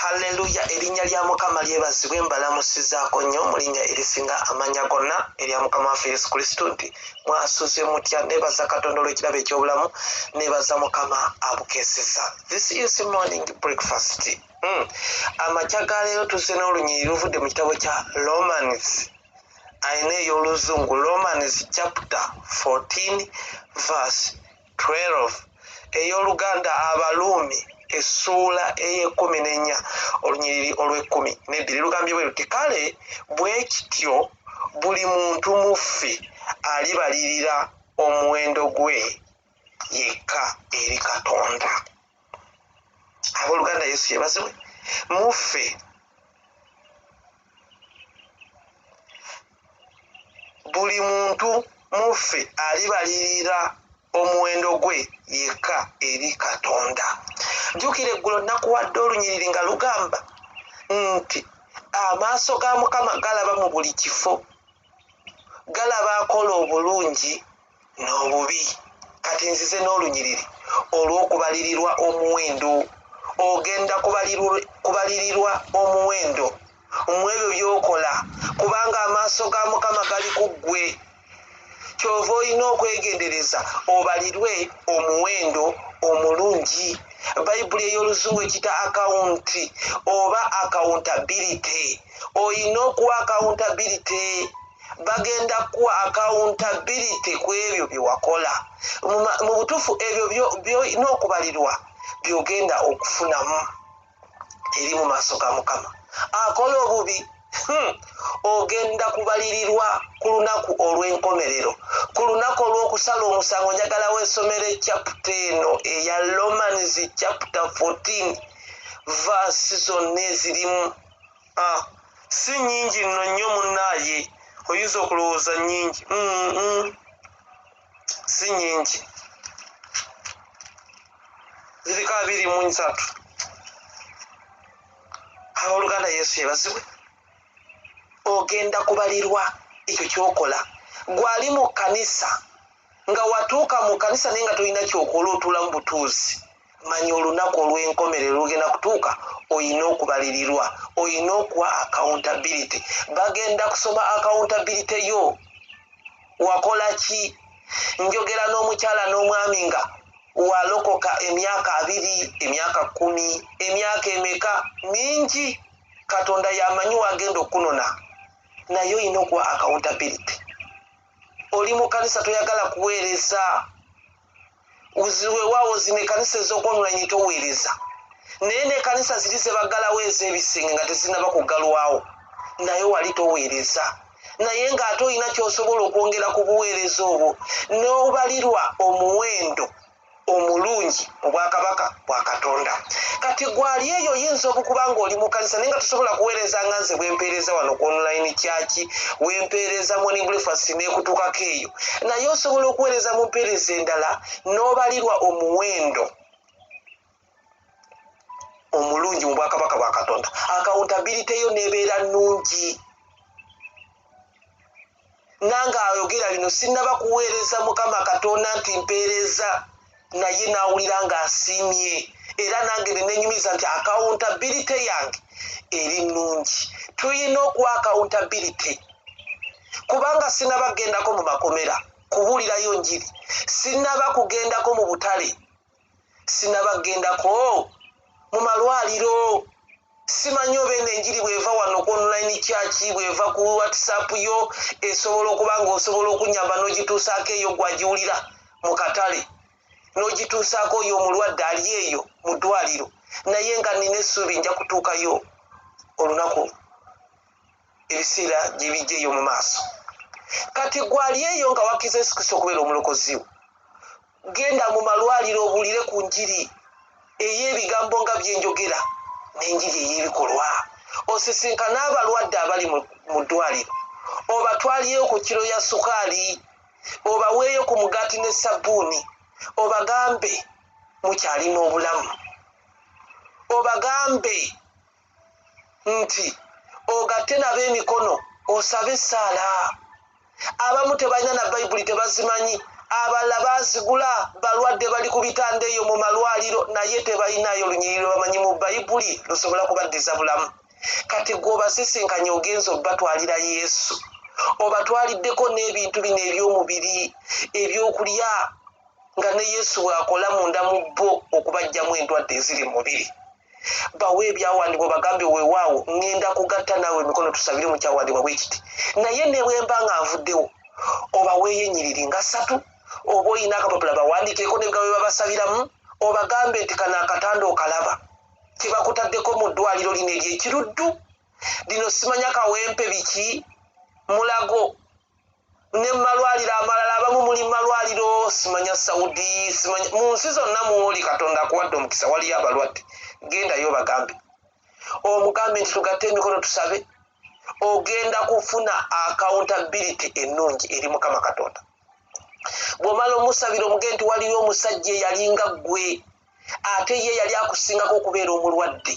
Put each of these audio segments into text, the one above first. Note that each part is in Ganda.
Halleluya, erinnya lya Mukama lyebazibwe. Mbalamusizaako nnyo mu linnya erisinga amannya gonna erya Mukama waffe Yesu Kristo, nti mwasuze mutya? Nebaza Katonda olw'ekirabo eky'obulamu, nebaza Mukama abukeeseza. This is morning breakfast. Amakya ga leero tuzze n'olunyiriri luvudde mu kitabo kya Romans, alina ey'Oluzungu, Romans chapter 14 verse 12, ey'Oluganda Abaluumi essuula ey'e14 olunyiriri olw'e12, lugambye bwe luti: "Kale bwe kityo buli muntu mu ffe alibalirira omuwendo gwe yekka eri Katonda." Abooluganda, Yesu yebazibwe. Muffe buli muntu muffe alibalirira omuwendo gwe yekka eri Katonda. Jjukira eggulo nakuwadde olunyiriri nga lugamba nti amaaso ga Mukama galaba mu buli kifo, galaba akola obulungi n'obubi. Kati nzize n'olunyiriri olw'okubalirirwa omuwendo. Ogenda kubalirirwa omuwendo mu ebyo by'okola, kubanga amaaso ga Mukama gali ku ggwe. Kyova olina okwegendereza obalirwe omuwendo omulungi. Bayibuli ey'Oluzungu ekita akawunti oba accountability. Olina okuwa accountability, bagenda kuwa accountability ku ebyo bye wakola. Mu butuufu ebyo byolina okubalirwa byogenda okufunamu eri mu maaso ga Mukama. Akola obubi, ogenda kubalirirwa ku lunaku olw'enkomerero, ku lunaku olw'okusala omusango. Njagala weesomere chapter eno eya Romans chapter 14, verse zonna ezirimu. Si nnyingi nno nnyo, munnaaye, oyinza okulowooza nnyingi. Si nnyingi, ziriko 23. Abooluganda, Yesu yebazibwe. Ogenda kubalirwa ekyo kyokola. Gwali mu kkanisa, nga watuuka mu kkanisa naye nga tolina kyokola, otuulamu butuuzi, manya olunaku olw'enkomerero lugenda kutuuka, olina okubalirirwa, olina okuwa accountability. Bagenda kusoma accountability yo, wakola ki? Njogera n'omukyala n'omwami nga walokoka emyaka 20, emyaka 10, emyaka emeka mingi, Katonda yamanyi wagenda okunona, naye olina okuwa accountability. Oli mu kanisa toyagala kuweereza, weewaawo zino ekanisa ez'okwonulanye toweereza, naye n'ekanisa ziri zebaggalawo ez'ebisenge nga tezinaba kuggalwawo, naye wali toweereza, naye ng'ate olina ky'osobola okwongera ku buweereza obwo n'obalirwa omuwendo omulungi mu bwakabaka bwa Katonda. Kati gwali eyo, oyinza obukuba ng'oli mu kanisa naye nga tosobola kuweereza nga nze bwempeereza wano ku online church, wempeereza morning breakfast n'ekutuukako eyo, naye osobola okuweereza mu mpeereza endala n'obalirwa omuwendo omulungi mu bwakabaka bwa Katonda, accountability yo n'ebeera nnungi. Nange ayogera bino sinnaba kuweereza Mukama Katonda nti mpeereza, naye n'awulira ng'asiimye, era nange nenenyumiza nti accountability yange eri nnungi. Tulina okuwa accountability, kubanga sinaba kugendako mu makomera kubuulirayo njiri, sinaba kugendako mu butale, sinaba kugendako mu malwaliro. Simanyi oba eno enjiri bweva wano ku online church, bweva ku WhatsApp yo, esobola okuba nga osobola okunyamba n'ogituusaako eyo gwagiwulira mu katale, n'ogituusaako oyo omulwadde ali eyo mu ddwaliro, naye nga nina essuubi nja kutuukayo olunaku ebiseera gye bijja eyo mu maaso. Kati gwali eyo nga wakkiriza Yesu Kristo okubeera omulokozi wo, genda mu malwaliro obuulire ku njiri ey'ebigambo nga byenjogera n'enjiri ey'ebikolwa. Osisinkane abalwadde abali mu ddwaliro, obatwalireyo ku kiro ya sukaali, obaweeyo ku mugaati ne sabbuuni, obagambe mukyalina obulamu, obagambe nti ogatte nabo emikono osabe essaala. Abamu tebalina na Bayibuli, tebazimanyi, Abalala baazigula, balwadde bali ku bitanda eyo mu malwaliro, naye tebalinayo lunyiriri lwe bamanyi mu Bayibuli lusobola kubaddiza bulamu. Kati gwe obasisinkanye ogenze obatwalira Yesu, obatwaliddeko n'ebintu bino eby'omubiri, ebyokulya, nga ne Yesu bw'akola munda mu bo okubaggyamu endwadde eziri mu mubiri. Bawe ebyawandiikibwa obagambe, weewaawo ŋŋenda kugatta naawe emikono tusabire mu kyawandiikibwa bwe kiti, naye ne bwe mba nga nvuddewo obaweeyo ennyiriri nga ssatu, oba olina akapapula bawandiikireko n'ebigambo bye babasabiramu, obagambe nti kano akatanda okalaba kye bakutaddeko mu ddwaliro lino ery'Ekiruddu lino, simanya Kawempe biki, Mulago ne mu malwaliro amalala. Abamu muli mu malwaliro simanya Saudi, simanya mu nsi zonna mwoli, Katonda akuwadde omukisa, waliyo abalwadde, gendayo obagambe, omugambe nti tugatte emikono tusabe. Ogenda kufuna accountability ennungi eri Mukama Katonda. Bw'omala omusabira, omuge nti waliyo omusajja eyalinga ggwe, ate ye yali akusingako okubeera omulwadde.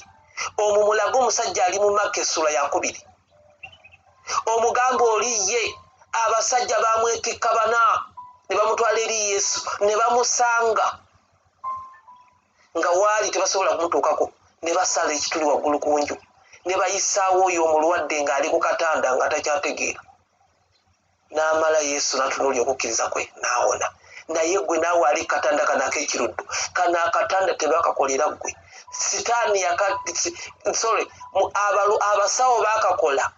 Omumulage omusajja ali mu Makka essula yakubiri, omugamba oli ye abasajja bamwetikka bana ne bamutwala eri Yesu, ne bamusanga nga waali tebasobola kumutuukako, ne basala ekituli waggulu ku nju ne bayisaawo oyo omulwadde ng'ali ku katanda nga takyategeera. N'amala Yesu n'atunuulira okukkiriza kwe n'awona. Naye gwe naawe ali katanda kano ak'Ekiruddu, kano akatanda tebakakolera ggwe, sitaani yaka, sorry, abasawo baakakola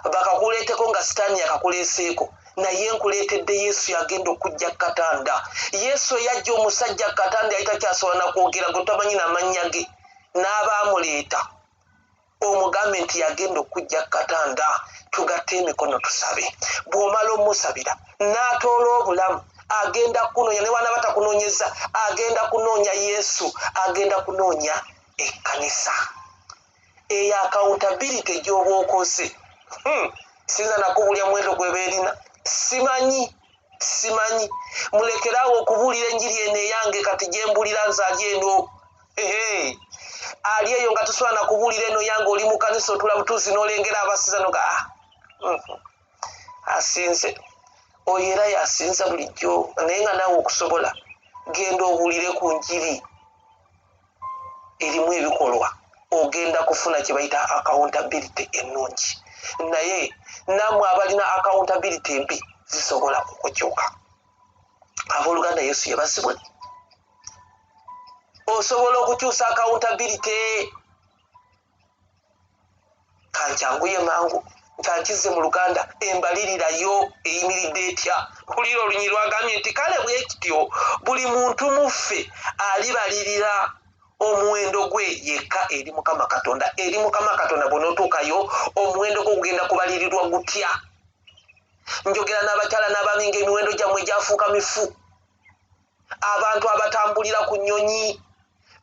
bakakuleeteko nga sitaani yakakuleeseeko, naye nkuleetedde Yesu yagenda okujja katanda. Yesu eyajja omusajja katanda yali takyasobola nakwogera, gwe tamanyi namannya ge n'abaamuleeta, omugambe nti yagenda okujja katanda, tugatte emikono tusabe. Bw'omala omusabira n'atoola obulamu, agenda kunoonya, ne bw'anaaba takunoonyeza, agenda kunoonya Yesu, agenda kunoonya ekkanisa. Eyo accountability gy'oba okoze. Sinza nakubulya muwendo gwe beerina, simanyi, simanyi. Mulekeraawo okubuulira enjiri eno eyange kati gyembulira nze ali eno, ali eyo nga tosobola nakubuulira eno yange. Oli mu kanisa otula butuuzi n'olengera abasiza noga, ah, asinze oyo era yasinza bulijjo, naye nga naawe okusobola genda obuulire ku njiri erimu ebikolwa, ogenda kufuna kye bayita accountability ennungi. Naye nammwe abalina accountability embi zisobola okukyuka. Abooluganda, Yesu yebazibwe. Osobola okukyusa accountability. Kankyanguye mangu, nkankize mu Luganda. Embalirirayo eyimiridde etya? Wulira olunyi lwagambye nti kale bwe kityo buli muntu muffe alibalirira omuwendo gwe yekka eri Mukama Katonda. Eri Mukama Katonda bw'onootuukayo, omuwendo gwo gugenda kubalirirwa gutya? Njogera n'abakyala n'abaami ng'emiwendo gyammwe gyafuuka mifu. Abantu abatambulira ku nnyonyi,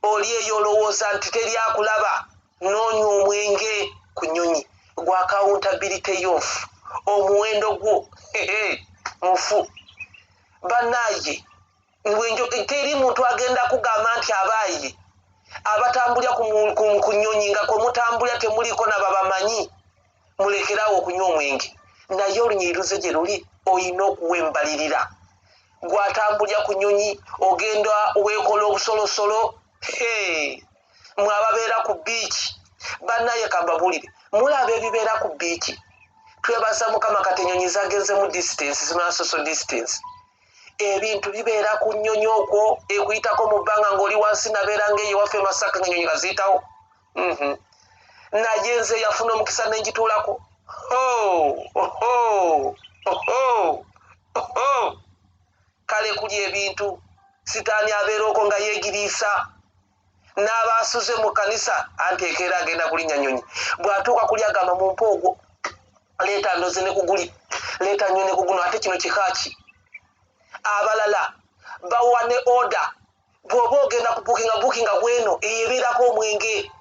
oli eyo olowooza nti teri akulaba n'onywa omwenge ku nnyonyi, gwa accountability yonfu, omuwendo gwo mufu. Bannaaye, teri muntu agenda kugamba nti abaaye abatambulira ku nnyonyi nga kwe mutambulira temuliiko nababamanyi, mulekerawo okunywa omwenge. Naye olunyiri luze gye luli, olina okuwa embalirira. Gwatambulira ku nnyonyi ogenda weekola obusolosolo, mwe ababeera ku biiki, bannaye kambabuulire, mulaba ebibeera ku biiki. Twebaza Mukama kati ennyonyi zagenzemu distance, zimala social distance. Ebintu bibeera ku nnyonyi okwo ekuyitako mu bbanga ng'oli wansi, nabeera ngaeyo waffe Masaka ngaennyonyi nga ziyitawo. Naye nze yafuna omukisa nenjituulako. Oh, oh. Kale kuli ebintu sitaani abeera okwo nga yeegiriisa n'abaasuze mu kanisa, anti ekeera agenda kulinnya nnyonyi. Bw'atuuka kuli agamba, mumpe ogwo, leeta ndoze ne kuguli, leeta nnyo ne kuguno, ate kino kikaaki. Abalala bawa ne order, bw'oba ogenda ku bukinga, bukinga bweno eyo ebeerako omwenge,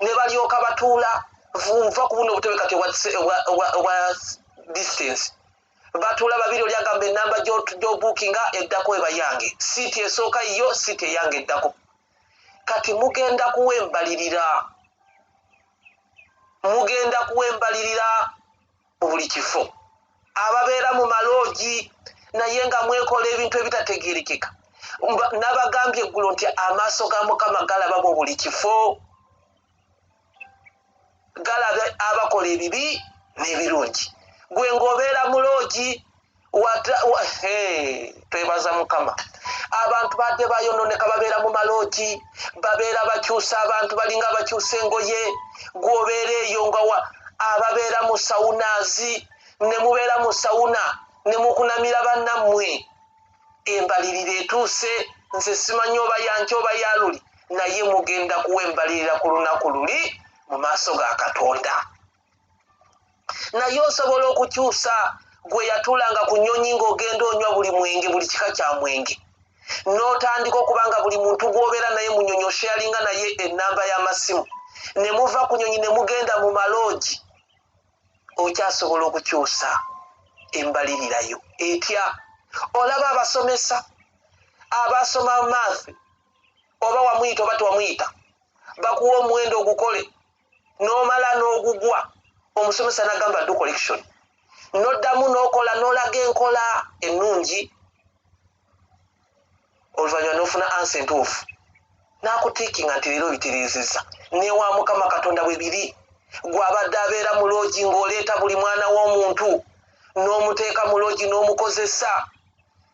ne balyoka batuula nva ku buno obutebe kati obwa distance, batuula babiri, oli agamba enamba gy'obuukinga eddako eba yange, siiti esooka yo, siiti eyange eddako. Kati mugenda kuwa embalirira, mugenda kuwa embalirira mu buli kifo. Ababeera mu maloogi Naye nga mwekola ebintu ebitategeerekeka. Nabagambye eggulo nti amaaso ga Mukama galaba mu buli kifo, galaba abakola ebibi n'ebirungi. Gwe ng'obeera mu loogi, twebaza Mukama. Abantu badde bayononeka, babeera mu maloogi, babeera bakyusa abantu, balinga bakyusa engoye. Gwobeera eyo nga ababeera mu saunas, ne mubeera mu sauna ne mukunamira bannammwe. Embalirira etuuse, nze simanyi oba yanki oba yaluli, naye mugenda kuwa embalirira ku lunaku luli mu maaso ga Katonda. Naye osobola okukyusa. Gwe yatuulanga ku nnyonyi ng'ogenda onywa buli mwenge, buli kika kya mwenge, n'otandika okuba nga buli muntu gw'obeera naye mu nnyonyi osharinga naye ennamba y'amasimu, ne muva ku nnyonyi ne mugenda mu maloogi, okyasobola okukyusa embalirirayo etya? Olaba abasomesa abasoma math, oba wamuyita oba tewamuyita, bakuwa omuwendo ogukole, n'omala n'ogugwa, omusomesa n'agamba, "Do correction," n'oddamu n'okola, n'olaga enkola ennungi, oluvannyuma n'ofuna answer entuufu, n'akutickinga nti leero obitiririzza. Newa Mukama Katonda bwe biri. Gw'abadde abeera mu loogi ng'oleeta buli mwana w'omuntu n'omuteeka mu loogi n'omukozesa,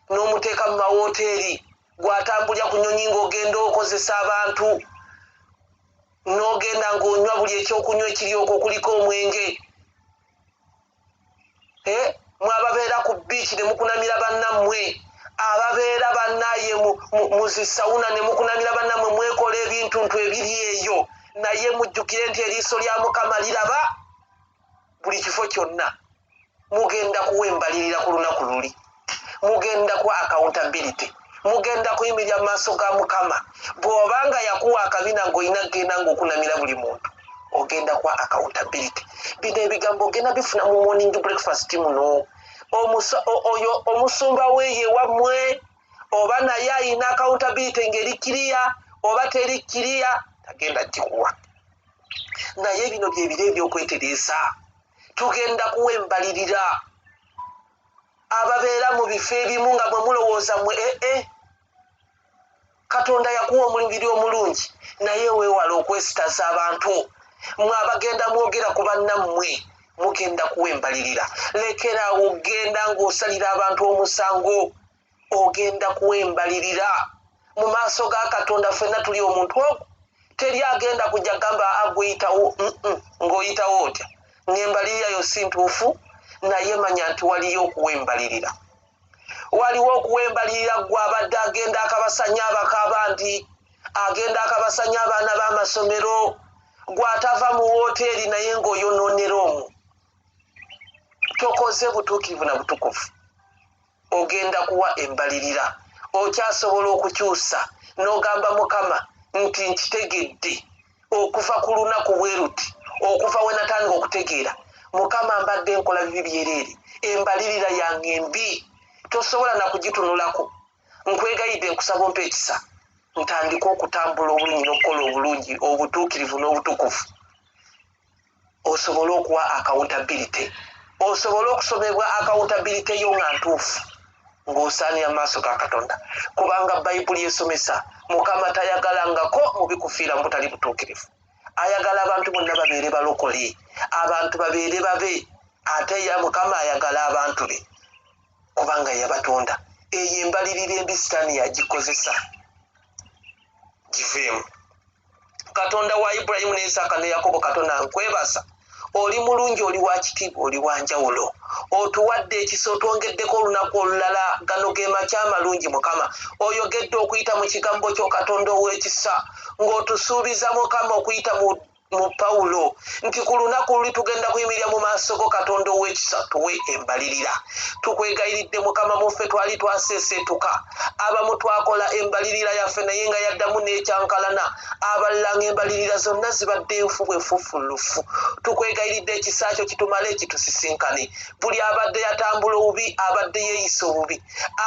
n'omuteeka mu mawoteeri, gw'atambulya ku nyonyi ng'ogenda okozesa abantu, n'ogenda ng'onywa buli ekyokunywa ekiri okwo kuliko omwenge, mwababeera ku beach ne mukunamira bannammwe, ababeera bannaye mu zi sauna ne mukunamira bannammwe, mwekola ebintu ntu ebiri eyo. Naye mujjukire nti eriiso lya Mukama liraba buli kifo kyonna. Mugenda kuwa embalirira ku lunaku luli, mugenda kuwa accountability, mugenda kuyimirira mu maaso ga Mukama. Bw'obanga yakuwa akabina ng'olina kgenda ng'okunamira buli muntu, ogenda kuwa accountability. Bino ebigambo ogenda bifuna mu morning breakfast muno. Oyo omusumba weeye wammwe, oba naye ayina accountability ng'eri clear oba teri clear, tagenda gikuwa. Naye bino byebiro ebyokwetereeza. Tugenda kuwa embalirira. Ababeera mu bifo ebimu nga bwe mulowooza mwe, ee, Katonda yakuwa omubiri omulungi, naye weewala okwesitaza abantu. Mwe abagenda mwogera ku bannammwe, mugenda kuwa embalirira. Lekeraawo ogenda ng'osalira abantu omusango, ogenda kuwa embalirira mu maaso ga Katonda. Ffenna tuli omuntu ogwo, teri agenda kujja gamba agweyitawo ng'oyitawo otya ng'embalirira yo si ntuufu. Naye manya nti waliyo okuwa embalirira, waliwo okuwa embalirira. Gwe abadde agenda akabasanya abakabandi, agenda akabasanya abaana b'amasomero, gw'atava mu woteeri naye ng'oyonoonera omwo, tokoze butuukirivu na butukuvu, ogenda kuwa embalirira. Okyasobola okukyusa n'ogamba Mukama nti nkitegedde okuva ku lunaku bwe luti, okuva we natandika okutegeera, Mukama, mbadde nkola bibi byereere, embalirira yange embi, tosobola nakugitunulako. Nkwegayidde, nkusaba ompa ekisa ntandike okutambula obulungi n'okukola obulungi, obutuukirivu n'obutukuvu. Osobole okuwa accountability, osobole okusomebwa accountability yo nga ntuufu, ng'osaanira mu maaso ga Katonda, kubanga Bayibuli esomesa Mukama tayagalangako mubikufiira mu butali butuukirivu. Ayagala abantu bonna babeere balokole, abantu babeere babe. Ate ya Mukama ayagala abantu be kubanga yabatonda. Eyo embalirira embi Sitaani yagikozesa, giveemu. Katonda wa Ibulayimu ne Isaaka ne Yakobo, Katonda, nkwebaza, oli mulungi, oli wa kitiibwa, oli wa njawulo. Otuwadde ekisa, otwongeddeko olunaku olulala. Gano ge makya amalungi. Mukama, oyogedde okuyita mu kigambo kyo, Katonda ow'ekisa, ng'otusuubiza, Mukama, okuyita mu Pawulo nti ku lunaku luli tugenda kuyimirira mu maaso go. Katonda ow'ekisa, tuwe embalirira, tukwegayiridde. Mukama, muffe twali twaseeseetuka, abamu twakola embalirira yaffe naye nga yaddamu n'ekyankalana, abalala ng'embalirira zonna zibadde nfu bwefufulufu. Tukwegayiridde, ekisa kyo kitumale, kitusisinkane. Buli abadde yatambula obubi, abadde yeeyisa obubi,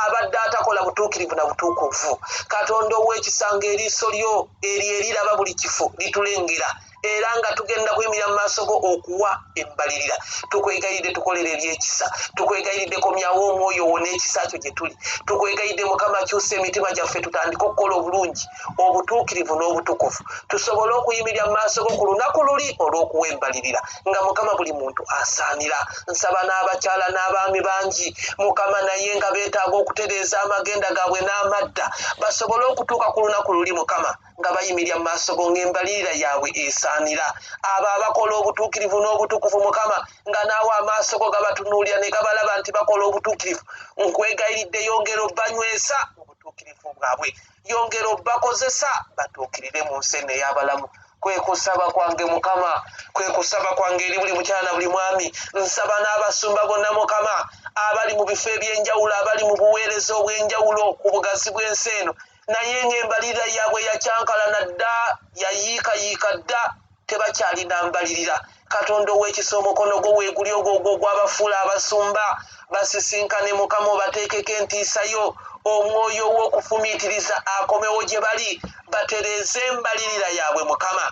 abadde atakola butuukirivu na butuukuvu, Katonda ow'ekisa, ng'eriiso lyo eryo eriraba buli kifo litulengera. Era nga tugenda kuyimirira mu maaso go okuwa embalirira. Tukwegayiridde tukolere ebyekisa, tukwegayiridde komyawo omwoyo wo n'ekisa kyo gye tuli. Tukwegayiridde Mukama, kyusa emitima gyaffe tutandike okukola obulungi, obutuukirivu n'obutukuvu, tusobole okuyimirira mu maaso go ku lunaku luli olw'okuwa embalirira, nga Mukama buli muntu asaanira. Nsaba n'abakyala n'abaami bangi Mukama, naye nga beetaaga okutereeza amagenda gaabwe n'amadda, basobole okutuuka ku lunaku luli Mukama nga bayimirira mu maaso go ng'embalirira yaabwe esaanira. Abo abakola obutuukirivu n'obutukuvu Mukama, nga naawe amaaso go gabatunuulira ne gabalaba nti bakola obutuukirivu, nkwegayiridde yongera obbanywesa mu butuukirivu bwabwe, yongera obbakozesa batuukirire mu nsi eno ey'abalamu. Kwe kusaba kwange Mukama, kwe kusaba kwange eri buli mukyala na buli mwami. Nsaba n'abasumba bonna Mukama, abali mu bifo eby'enjawulo, abali mu buweereza obw'enjawulo ku bugazi bw'ensi eno, naye ng'embalirira yaabwe yakyankalana dda, yayiikayiika dda, tebakyalina mbalirira. Katonda ow'ekisa, omukono gwo weeguli ogwo ogwo ogwabafuula abasumba, basisinkane Mukama, obateekeko entiisa yo, omwoyo ow'okufumiitiriza akomewo gye bali, batereeze embalirira yaabwe Mukama.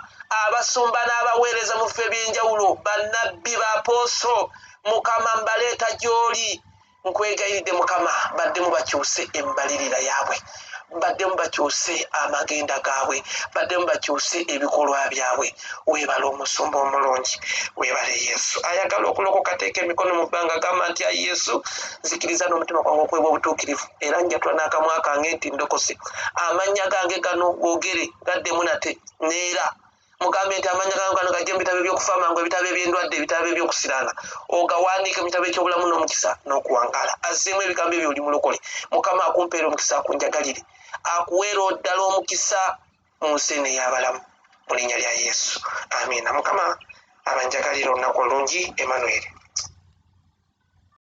Abasumba n'abaweereza mu bifo eby'enjawulo, bannabbi, bapooso Mukama, mbaleeta gy'oli. Nkwegayiridde Mukama, baddemu bakyuse embalirira yaabwe, baddemu bakyuse amagenda gaabwe, baddemu bakyuse ebikolwa byabwe. Weebale omusumba omulungi, weebale Yesu. Ayagala okulokoka teeka emikono mu bbanga, gamba nti, ayi Yesu, nzikiriza n'omutima gwange okuweebwa obutuukirivu, era njatula n'akamwa kange nti ndokose. Amannya gange gano googere gaddemu nate neera. Mugambe nti amannya gange gano gajje mu bitabo eby'okufa amangu, ebitabo eby'endwadde, ebitabo eby'okusiraana, ogawandiike mu kitabo eky'obulamu n'omukisa n'okuwangaala. Azzeemu ebigambo ebyo, oli mulokole. Mukama akumpeera omukisa, akunjagalire, akuweera ddala omukisa mu nsi eno ey'abalamu, mu linnya lya Yesu, amiina. Mukama abanjagalire olunaku olungi. Emanueri.